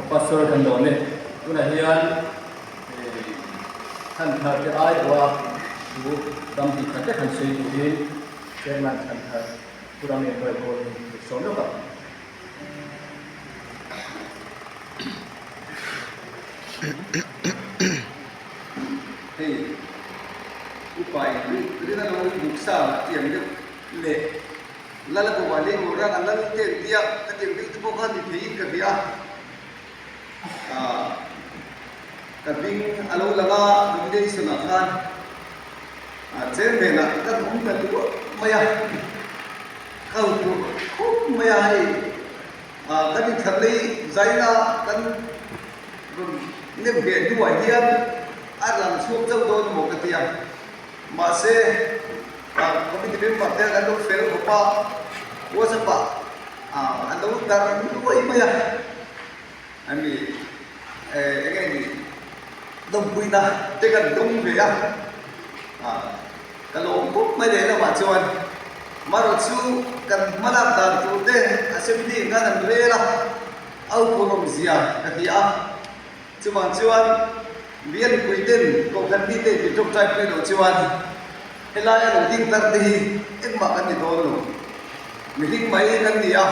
Pastor kan lawm e. Tunah hian Thanthar te aiawha thu dam tih khat vek han sawi turin Chairman Thanthar Pu Ramengkawi pawh hi min sawm lawk a. Hei upa in rin a lo buk sa tiang deuh leh Lal a bawmah leng lo rang a lal te an tia ka tiang deuh te pawh kha ni theiin ka hria a ka hming a lo lang a nomination ah khan chairman ah ka awm ta duah mai a ka huphurh khawp mai a hei kan inthlak lei zaina kan rawn nem ve hnuah hian a lang chhuak chauh dawn emaw ka ti a. Mahse, committee member te an lo fel khawp a, WhatsApp ah an lo dar nuai mai a, ani eng nge ni dawmpuina te kan dawng ve a, ka lawm khawp mai leh lamah chuan marawh chu kan hmalak dan tur te assembly khan an rel a, a upawlawm zia ka ti a. Chuvang chuan Bialpui ten Kohhran mite in tawngtai pui loh chuan helaia lo ding tar te hi engmah kan ni dawn lo. Mihring mai kan ni a,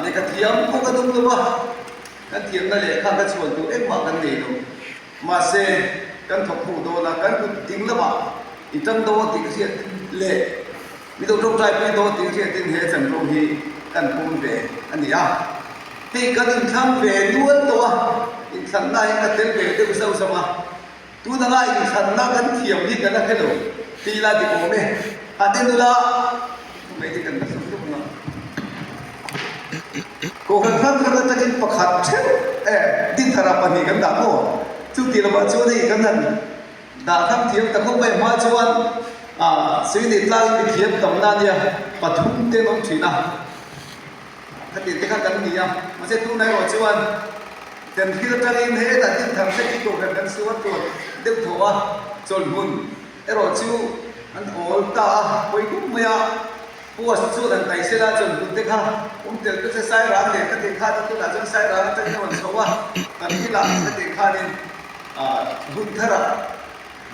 lehkha thiam pawh kan awm lo a, kan thiamna lehkha ka chhuan tur engmah kan nei lo. Mahse kan thawk ho dawn a, kan kut ding lamah i tang dawn tih ka hriat leh Mi lo tawngtai pui dawn tih hriatin he chanvo hi kan pawm ve a ni a. Hei kan inthlang ve nual tawh a, inthlanna hi ka tel ve deuh zauh zauh a. Tun anga inthlanna kan thiam hi ka la hre lo ti ila dik awm e. A te nula mai te kan la hre hlawm ang a. Kohhran hrang hrang atangin pakhat theuh eh dinthar ah pahnih kan dah maw? Chuti lovah chuan hei kan han Dah tham thiam ta khawp mai hma chuan Sini tlang mi thiam tam na nia pathum te an awm thin a, khati te kha kan ni a, mahse tunah erawh chuan kan thil atangin hetah tin thar hlek hi kohhran kan suar tur deuh thaw a, chawlhmun erawh chu an awl ta a, pawi khawp mai a, post chuan an tai sela chawlhmun te kha awm tel te che Sairang leh khati khan tunah chuan Sairang atangin a rawn chho a, kan thilah khati khanin. Hun tharah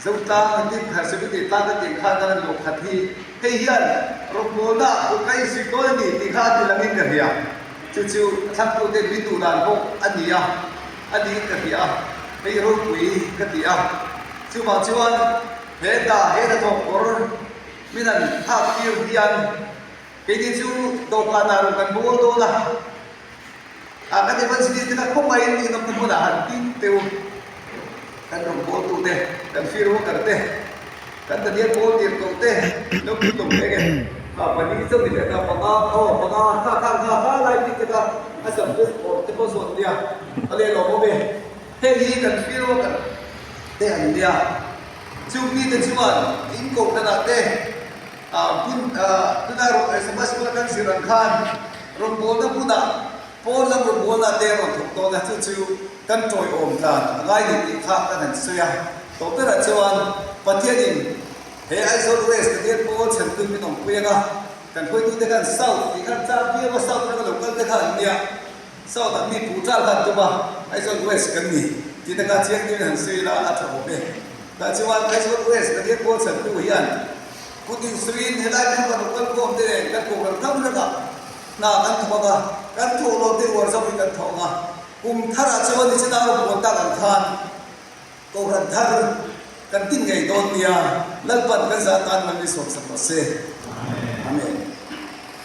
Zotlang din thar Seventy tlang ka tih khan a luh khat hi hei hian rawngbawlna kut ka insuih dawn a ni tih kha a ti langin ka hria. Chu chu a thlangtute min duh dan pawh a ni a, a niin ka hria a, hei ropui ka ti a. Chuvang chuan he ta he hnathawk kawr min han thlak tir hian keini chu dawhkanah rawn kan bawl dawn a. A kan evangelist te kha khawp maiin inawmna hmunah han ding teu kan rawngbawltu te, kan field worker te, kan Daniel pawl tir tawh te lo pui tawh reng e. Kha pali chauh ni leh ta panga aw panga kha kha kha kha lai bik te kha a sam te awr te pawh sawn nia a leh lawm awm e. Heng hi kan field worker te an nia. Chung mite chuan in kohhranah te hmun tuna Sabbath school a kan zir ang khan Rawngbawlna hmunah pawn lam rawngbawlna te a rawn thawk dawn a, chu chu kan tawiawm dan a ngai ni tih kha kan han sawi a. Tawh berah chuan Pathianin he Aizawl West Daniel Paul chhantu min awmpui ang a, kan hruaitute khan South tih khan chak viau a, South atanga lo kal te kha an nia, South ah mi puh ṭal kha an tum a, Aizawl West kan ni tih te kha chiang deuhin han sawi ila a ṭha awm e. Tah chuan Aizawl West Daniel Paul chhantu hian Kut insuiin helai hmun kan kal khawm te nen kan kohhran hrang hrangah hna kan thawk a, kan thawh lo te uar zawkin kan thawk a. Kum tharah chuan ni chinau buan tak ang khan kohhran thar kan tin ngei dawn nia, Lalpan kan zah tan man mi sawmsak rawh se.